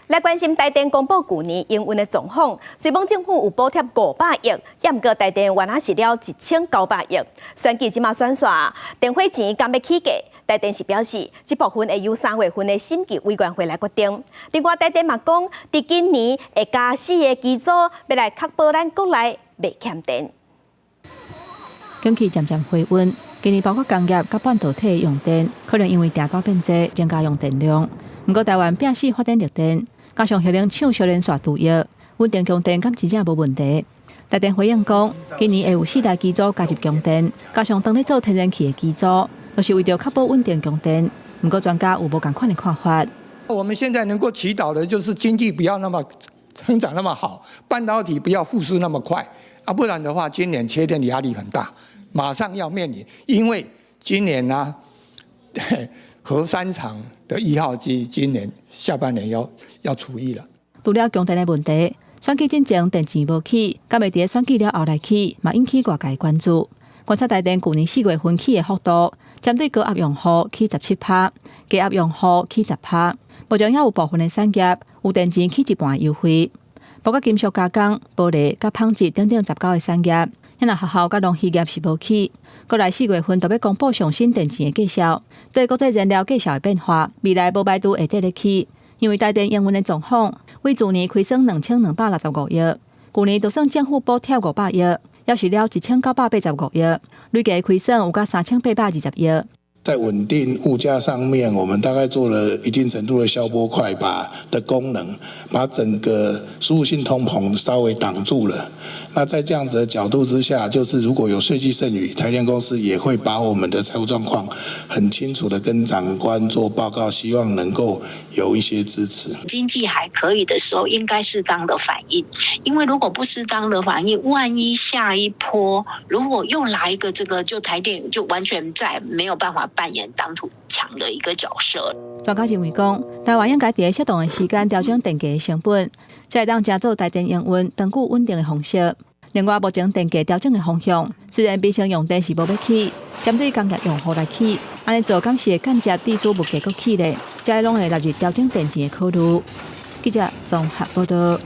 來關心台電公布舊年營運的狀況，雖罔政府有補貼500億，也毋過台電原來蝕了1900億。選舉這馬選煞，電費錢敢欲起價？台電是表示，這部分會由3月份的審計委員會來決定。另外，台電嘛講，佇今年會加四个機組，欲來確保咱國內袂欠電。景氣漸漸回溫，今年包括工業佮半導體用電，可能因為訂單變濟，增加用電量。毋過台灣摒四發電綠電，加上核能廠小連續除役，穩定供電敢真正無問題。台電回應講，今年會有四台機組加入供電，加上當咧做天然氣的機組，都是為著確保穩定供電。毋過專家有無仝款的看法。我們現在能夠祈禱的就是經濟不要那麼成長那麼好，半導體不要復甦那麼快啊，不然的話，今年缺電的壓力很大，馬上要面臨，因為今年呢，核三廠的一號機今年下半年要除役了。除了供電的問題，選舉進前電錢無起，敢會佇選舉了後來起，嘛引起外界關注。觀察台電舊年4月份起的幅度，針對高壓用戶起17趴，低壓用戶起10趴。目前也有部分的產業有電錢起一半優惠，包括金屬加工、玻璃佮紡織等等19個產業。若學校佮農漁業是無起。過來4月份就欲公布上新電錢的價數，對國際燃料價數的變化，未來無排除會綴咧起。因為台電營運的狀況，為去年虧損2265億，舊年就算政府補貼500億，也蝕了1985億，累計虧損有甲3820億。在穩定物價上面，我們大概做了一定程度的消波塊把的功能，把整個輸入性通膨稍微擋住了。那在這樣子的角度之下，就是如果有稅計剩餘，台電公司也會把我們的財務狀況很清楚的跟長官做報告，希望能夠有一些支持。經濟還可以的時候，應該適當的反應，因為如果不適當的反應，萬一下一波如果又來一個這個，就台電就完全再沒有辦法扮演當頭強的一個角色。專家認為講，台灣應該佇適當的時間調整電價的成本，才會當成做台電營運長久穩定的方式。另外，目前電價調整的方向，雖然民生用電是無欲起，針對工業用戶來起，按呢做敢是會間接致使物價閣起咧？這攏會納入調整電錢的考慮。記者綜合報道。